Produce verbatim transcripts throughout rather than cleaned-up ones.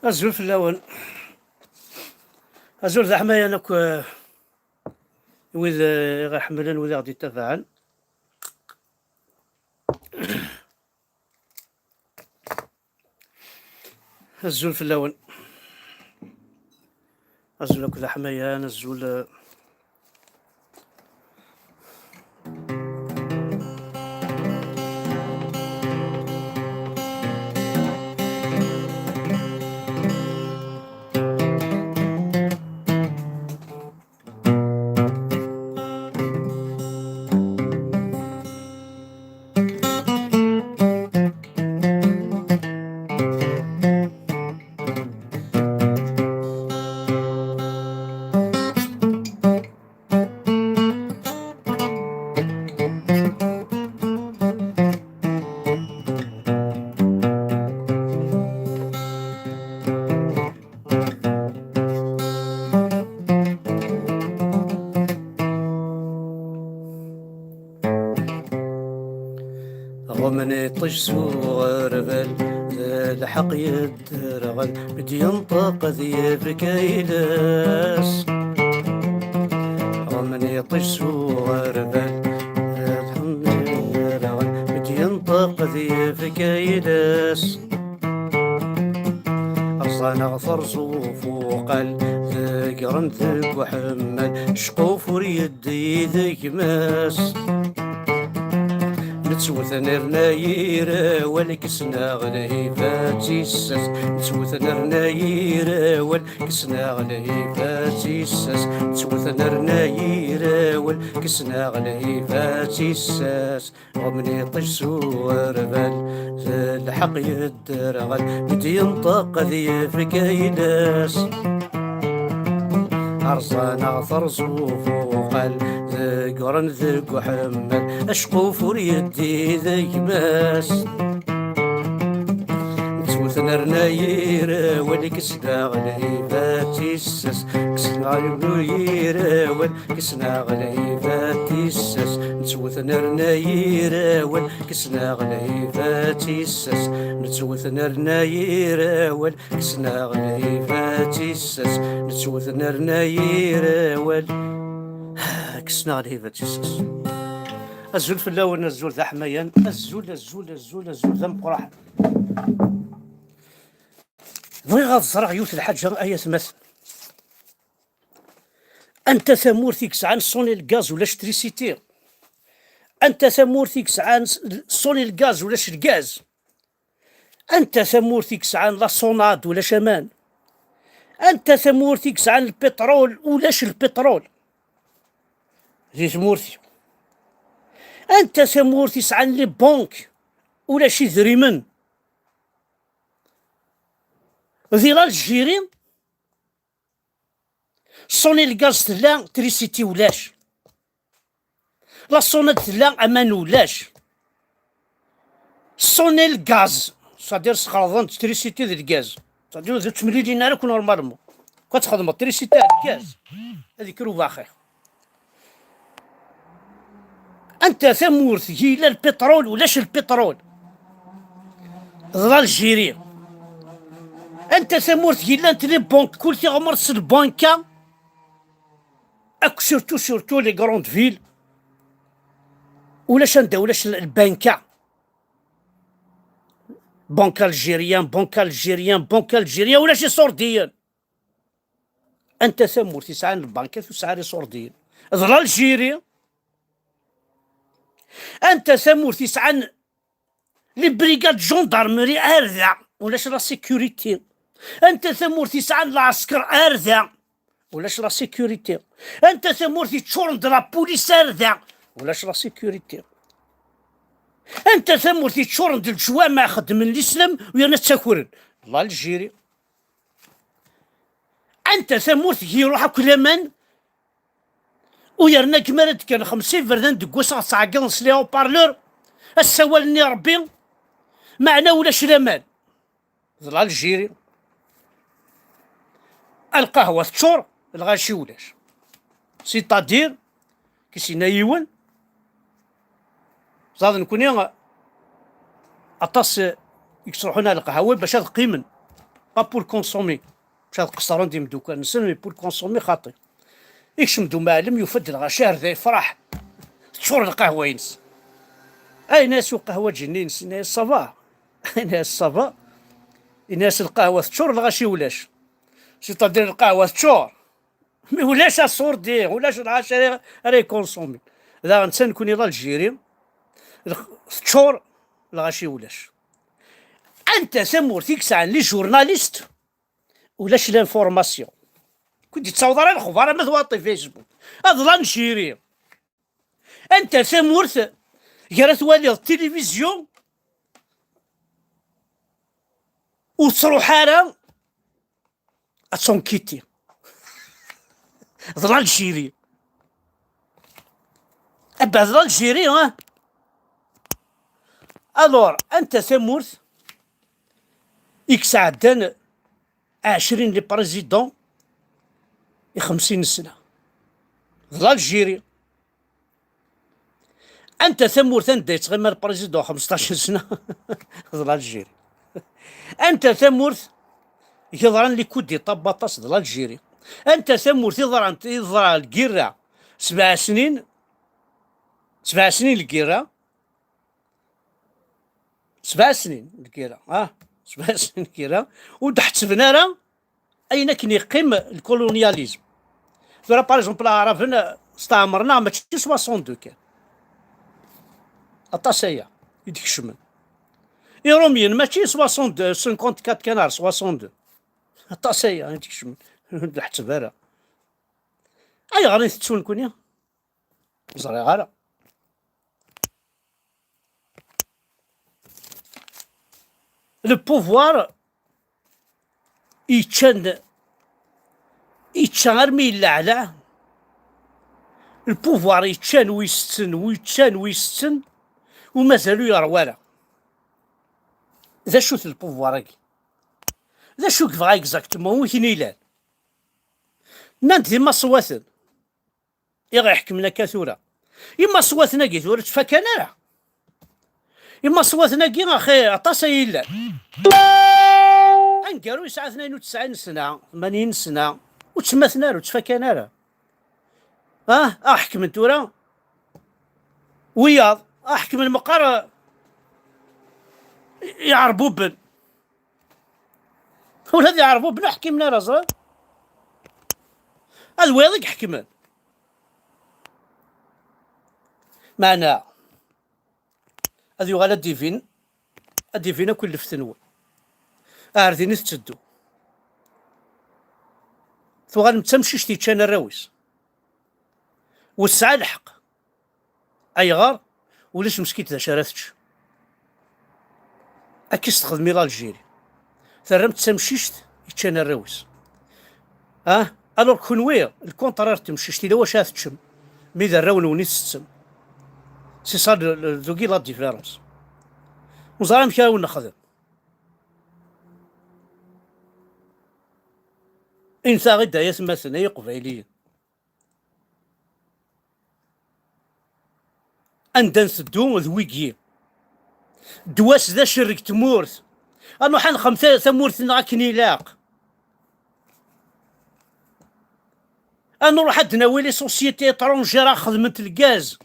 Azul fell-awen. Azul d aḥmayan akk, eh, wid, eh, i ɣ-iḥemmlen, wid i ɣ-d-ittabaɛen. Azul fell-awen. Azul akk d aḥmayan, azul, eh, Ɣummen iṭij s uɣerbal, d lḥeqq yedderɣel, mi d-yenṭeq ad yefk ayla-s. Ɣummen iṭij s uɣerbal, d lḥeqq yedderɣel, mi d-yenṭeq ad yefk ayla-s. Rẓan-aɣ terẓ ufuqal, degren deg uḥemmal, cquf ur yeddi d gma-s. Nettwet nerna yir awal, kksen-aɣ lhiba d tissas. Nettwet nerna yir awal, kksen-aɣ lhiba d tissas. Nettwet nerna yir awal, kksen-aɣ lhiba d tissas. Ɣummen iṭij s uɣerbal, d lḥeqq yedderɣel, mi d-yenṭeq ad yefk ayla-s. Rẓan-aɣ terẓ ufuqal, degren deg uḥemmal, acquf ur yeddi d gma-s. Nettwet nerna yir awal, kksen-aɣ lhiba d tissas. Kksen-aɣ yir awal, kksen-aɣ lhiba d tissas. Nettwet nerna yir awal, kksen-aɣ lhiba d tissas. Nettwet nerna yir awal, kksen-aɣ lhiba d tissas. Nettwet nerna yir awal, kksen-aɣ lhiba d tissas. Azul fell-awen, azul d aḥmayan, azul, azul, azul, azul d ameqqran. Bɣiɣ ad ẓreɣ yiwet lḥaǧa, ay atmaten. Anta tamurt i yesɛan ṣṣun i lgaz ulac trisiti? Anta tamurt i yesɛan s-, ṣṣun i lgaz ulac lgaz? Anta tamurt i yesɛan la sonade ulac aman? Anta tamurt i yesɛan lpiṭrul ulac lpiṭrul di tmurt-iw? Anta tamurt i yesɛan les banques ulac idrimen? Di l'Algérie, ṣṣun i lgaz tella, trisiti ulac. La sonade tella, aman ulac. Ṣṣun i lgaz, c'est-à-dire sxerḍen trisiti d lgaz. C'est-à-dire ur ttemlilin ara akk normalement. Quoi txedmeḍ trisiti d lgaz, ad yekker ubaxix. Anta tamurt i yella lpiṭrul ulac lpiṭrul? D l'Algérie. Anta tamurt i yellan les banques, kul tiɣmert s lbanka, akk surtout, surtout les grandes villes, ulac anda ulac lbanka. Banque algérienne, banque algérienne, banque algérienne, ulac iṣurdiyen. Anta tamurt yesɛan lbankat ur tesɛi ara iṣurdiyen? D l'Algérie. Anta tamurt yesɛan les brigades gendarmerie ar da, ulac la sécurité? Anta tamurt yesɛan lɛesker ar da, ulac la sécurité? Anta tamurt yeččuren d la police ar da, ulac la sécurité? Anta tamurt yeččuren d leǧwameɛ xeddmen lislam u yerna ttakren? L'Algérie. Anta tamurt i iruḥ akk laman u yerna akken ara d-kkren xemsa iberdan deg wass ad ttɛeggiḍen s les haut-parleurs, ssawalen i Rebbi, meɛna ulac laman? D l'Algérie. Lqahwa teččur, lɣaci ulac. C'est-à-dire, kis yenna yiwen, ẓad nekni aṭas i yettruḥun ar lqahwa bac ad qqimen. Pas pour consommer. Maca ad qeṣṣren d imeddukal-nsen, mais pour consommer xaṭi. Ikcem-d umɛellem, yufa-d lɣaci ar da yefreḥ. Teččur lqahwa-ines. Ay, yenna-as uqahwaǧi-nni-ines, yenna-as ça va. Yenna-as ça va. Yenna-as lqahwa teččur, lɣaci ulac. C'est-à-dire lqahwa teččur. Mi ulac asurdi, ulac lɣaci ara, ara ykunsumi. Daɣen d ta nekkni l'Algérie, lx-, teččur, lɣaci ulac. Anta tamurt i yesɛan les journalistes, ulac l'information. Ur d-yettaweḍ ara lexbar ama d waṭi Facebook. Ad l'Algérie. Anta tamurt gar ad twaliḍ tilivizyu ur tettruḥ ara ad tenkiti. D l'Algérie. Abba d l'Algérie, hein. Alors, anta tamurt i yesɛeddan ɛecrin les présidents i xemsin sna? D l'Algérie. Anta tamurt anda yettɣima lprésident xmesṭac sna? D l'Algérie. Anta tamurt yeḍran les coups d'État n waṭas? D l'Algérie. Anta tamurt yeḍran, yeḍra lgirra sebɛa snin, sebɛa snin lgirra, sebɛa snin lgirra, ah, sebɛa snin lgirra, ur d-ḥettben ara ayen akken yeqqim lkolonyalizm. Tura, par exemple, Aɛraben, eh, steɛmren-aɣ mačči soixante-deux kan. Aṭas aya i d-ikecmen. Irumyen mačči soixante-deux, cinquante-quatre kan ar soixante-deux. Aṭas aya i d-ikecmen. Ur d-ḥetteb ara. Ayɣer i tettun nekkni? Ur ẓriɣ ara. Le pouvoir yeččan, yečča armi yelleɛleɛ. Le pouvoir yeččan wi setten, wi yeččan wi setten, u mazal ur yeṛwa ara. D acu-t le pouvoir-agi? D acu i yebɣa exactement? Wi ten-ilan? Nnan-d d imaṣwaten i ɣ-iḥekmen akka tura. Imaṣwaten-agi tura ur ttfakan ara. Imaṣwaten-agi, axi, aṭas ay yellan. Aneggaru yesɛa tnayen u tesɛin sna, tmanyin sna, ur ttmaten ara, ur ttfakan ara. Ah, a ḥekmen tura wiyaḍ, a ḥekmen meqqar, eh, iɛerbuben. Ula d iɛerbuben ur ḥkimen ara, ẓriɣ. Ad wayeḍ i iḥekmen. Meɛna, ad yuɣal ad d-ibin, ad d-ibin akk lleft-nwen. Ar din i tetteddu. Tuɣalem d tamcict yeččan arraw-is. U tesɛa lḥeqq. Ayɣer? Ulac meskint d acu ara tečč. Akka i s-texdem i l'Algérie. Terram-tt d tamcict yeččan arraw-is. Ah, alors kenwi, le contraire n temcict, yella wacu ara teččem, mi d arraw-nwen i tettettem. C'est ça le, le, dagi la différence. Ur ẓriɣ amek ara wen-nexdem. Init-aɣ-id ay atmaten, ay iqbayliyen. Anda nteddu d wigi. Ddwa-s d acerreg n tmurt. Ad nruḥ ad nexdem ta-, tamurt-nneɣ akken ilaq. Ad nruḥ ad d-nawi les sociétés étrangères ad xedment lgaz.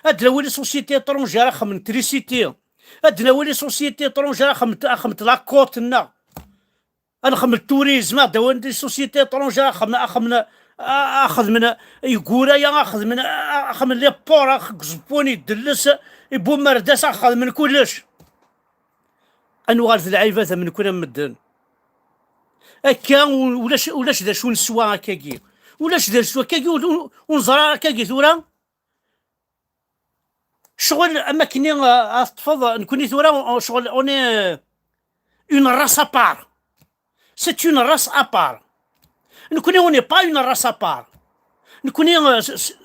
Ad d-nawi les sociétés étrangères ad xedment trisiti. Ad d-nawi les sociétés étrangères ad xedment, ad xedment la côte-nneɣ. Ad nxedmen turizm, ad d-awin des sociétés étrangères, ad xedmen, ad xedmen, ad xedmen igura-ya, ad xedmen, ad xedmen les ports, ad xedmen les bumerdas, ad xedmen kullec. Ad nuɣal d lɛibad am nekkni am medden. Akka u-, ulac, ulac d acu neswa akkagi. Ulac d acu akkagi, ur, ur, ur neẓra ara akkagi tura. Ccɣel am akken, euh, ad teṭṭfeḍ, nekkni tura, on, ccɣel, on est, euh, une race à part. C'est une race à part. Nekkni, on n'est pas une race à part. Nekkni, euh, s-, s-,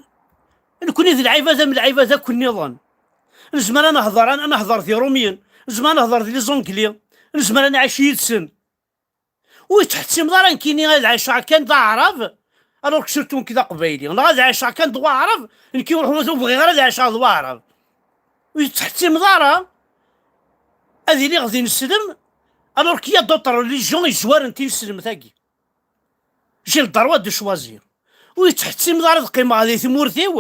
nekkni d lɛibad am lɛibad akk nniḍen. Nezmer ad nehḍer, ad, ad nehḍer d Irumyen. Nezmer ad nehḍer d les Anglais. Nezmer ad nɛic yid-sen. Ur yettḥettimeḍ ara nekkini ad ɛiceɣ kan d Aɛrab, alors que surtout nekk d Aqbayli, neɣ ad ɛiceɣ kan d Waɛrab, nekk ur, ur bɣiɣ ara ad ɛiceɣ d Waɛrab. Ur yettḥettimeḍ ara ad iliɣ d ineslem, Alors qu'il y a d'autres religions yezwaren tineslemt-agi. J'ai le droit de choisir. Ur yettḥettimeḍ ara ad qqimeɣ di tmurt-iw.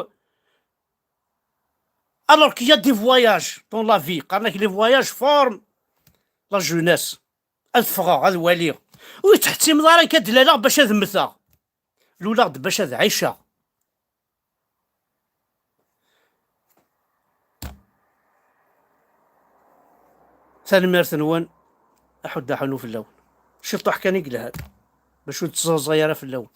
Alors qu'il y a des voyages dans la vie. Qqaren-ak les voyages forment la jeunesse. Ad ffɣeɣ, ad waliɣ. Ur yettḥettimeḍ ara akka d-laleɣ bac ad mmteɣ. Luleɣ-d bac ad ɛiceɣ. Tanemmirt-nwen. Aḥuddu aḥunnu fell-awen. Ciṭuḥ kan i yelhan. Bac ur d-ttẓaẓay ara fell-awen.